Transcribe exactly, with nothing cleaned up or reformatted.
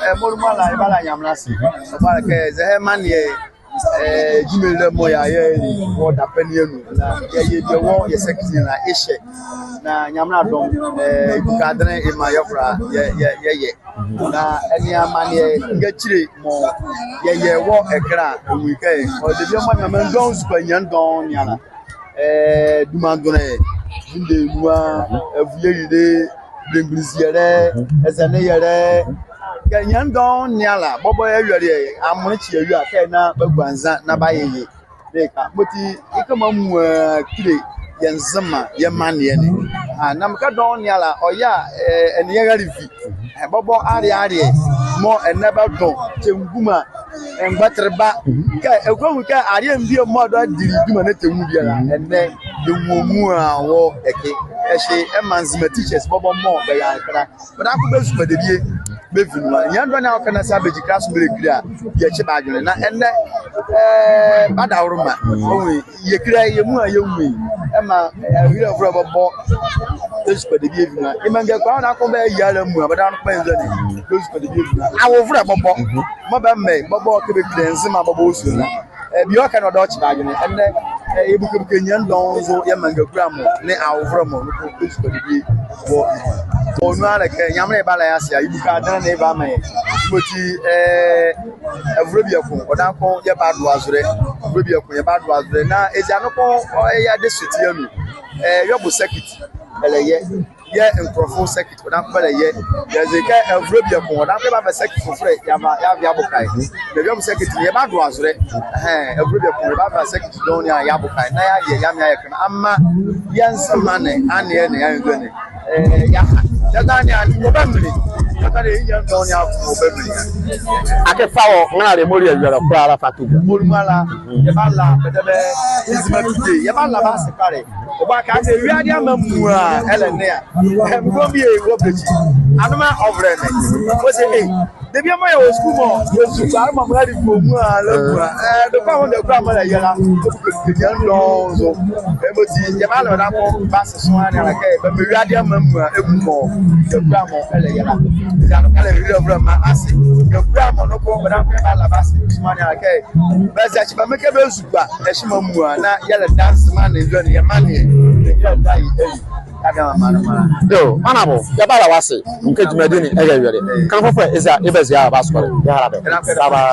Ɛ, mɔɔ nu mɔɔ la, yɛbala Nyamenle ase. Ɔbala kɛ zɛhae maneɛ, ɛ, gyimele mɔɔ yɛyɛ wɔ dapɛne anu la, yɛyɛ bie wɔ yɛ circuit ne la, ɛhye. Na Nyamenle adom, ɛ, ebuka adenle yemaa yɛ kola yɛ, yɛ, yɛyɛ. Na ɛnea maneɛ ngakyile mɔɔ yɛyɛ wɔ ɛkɛ la, ɛnwu ye kɛ, ɔ, debie mɔɔ Nyamenle dɔɔnwo ezukoa ninyɛne dɔɔnwo ne ala. Ɛ, duma ndonle, dunde nua, ɛvuye lile, belemgbunli ziyɛlɛ, ɛzɛne yɛlɛ. Kɛ ninyɛne dɔɔnwo ne ala, bɔbɔ yɛyɔle ye, amonle kye yɛyɔle a, kɛ na bɛgua nza na bɛayɛ ye. Mɔti, yeka mɔɔ amuala kile yɛ Nzema yɛ maneɛ ne. A, na mekɛ dɔɔnwo ne ala, ɔyɛ a, ɛ, ɛnea yɛ rali vi. Ɛ, bɔbɔ aleɛ aleɛ mɔɔ ɛnɛ bɛdɔ, kye nguma, ɛ, mgbɛtele ba. Kɛ ɛkɔnwu kɛ aleɛ mbie mɔɔ dɔ dile duma ne tɛ nwu biala, ɛnɛ yɛnwu amuala wɔ ɛkɛ. Ɛhye ɛmaa Nzema teachers bɔbɔ mɔɔ bɛra ɛkɛ la, bɛdabɛ bɛzukoa debie bɛvi nu a. Ninyɛne dɔɔnwo ne a ɔka na saa bɛgyi kɛ la sɔ bɛlɛkile a, yɛkye bɛ adwenle. Na ɛnɛ, ɛ, bɛdawolema. Ɔnwu ye. Yɛkile yɛ muala yɛnwu ye. Ɛmaa, ɛ, ahuliavolɛ bɔbɔ bɛzukoa debie ɛvi nu a. Yemangakula a, ɔdaye noko bɛyɛ ye ala amuala, bɛdabɛ noko bɛyɛ nzane, bɛzukoa debie ɛvi nu a. Awovolɛ bɔbɔ mɔɔ bɛmaa ye bɔbɔ kɛ bɛkile Nzema bɔbɔ ɔsuane la, ɛ, bie ɔka na ɔdaye ɔkye bɛ adwenle. Ɛnɛ, ɛ, yɛbukebuke ninyɛne dɔɔnwo nzo, yɛmangakula mɔ nee awovolɛ mɔ noko bɛzukoa debie wɔ. Ɔ nu a le kɛ Nyamenle yɛbala ye ase a, yebuka adenle ne yebamaa ye. Mɔti, ɛ, ɛvolɛ bieko, ɔdaye noko yɛbadoa zolɛ. Ɛvolɛ bieko yɛbadoa zolɛ. Na eza noko, ɔ, yɛ district ye anu, ɛ, Yɔbo circuit, ɛlɛyɛ. Yɛ Nkroful circuit, ɔdaye noko ɛlɛyɛ. Yɛze kɛ ɛvolɛ bieko, ɔdaye noko yɛbava circuit fofolɛ, yɛava, yɛava yɛaboka ye. Na Yɔbo circuit ne, yɛbadoa zolɛ. Ɛhɛe, ɛvolɛ bieko, yɛbava circuit dɔɔnwo ne a yɛaboka ye. Na yɛayɛ, yɛamaa yɛ kɛ na amaa yɛ Nzema ne aneɛ ne, yɛayɛ nzane. Ɛ, yɛha. Tɛtɛ ne a, ɔba minli. Tɛtɛ ne a, yɛ ninyɛne dɔɔnwo ne a, ɔba minli. Akee fa wɔ nrɛlaleɛ mɔɔ ɔle awieleɛ kola la fa to gua. Mɔɔ nu mɔɔ la, yɛbala, bɛdabɛ, Nzema Today, yɛbala bɛ ase kpalɛ. Ɔbala kɛ awie adeɛ amaa muala ɛlɛnea. Ɛ, mekɛ bie wɔ bɛkyi. Anoma ɔvolɛ ne. Ɔse, ɛ, debie mɔɔ yɛwɔ sukuu mɔ, yɛsusuale mɔɔ mraalɛ kɔ muala la muala. Ɛ, nɔkɔlɛ mɔɔ ngakula mɔ ɛlɛyɛ la, ɔbukebuke ninyɛne dɔɔnwo nzo. Ɛ, mɔti, yɛbala bɛdabɛ bɛ ase sɔa ne ala kɛ, bɛmaa awie adeɛ amaa muala ɛmu mɔ, ngakula mɔ ɛlɛyɛ la. Eza noko ɛlɛyɛ ahuliavolɛ maa ase. Ngakula mɔ noko, bɛdabɛ bɛbala bɛ ase sɔa ne ala kɛ, bɛzɛkye bɛmaa kɛ bɛzu gua, ɛhye maa muala, na yɛlɛda Nzema ne, yɛ maneɛ, yɛlɛda ye adi. Yo, Honourable, yɛbala wɔ ase, kɛ gyimadi ne ɛyɛ awieleɛ. Kenle fɔfɔɛ, eza yɛbazie a bɛ asɔle, yɛrale bɛ. Bye bye.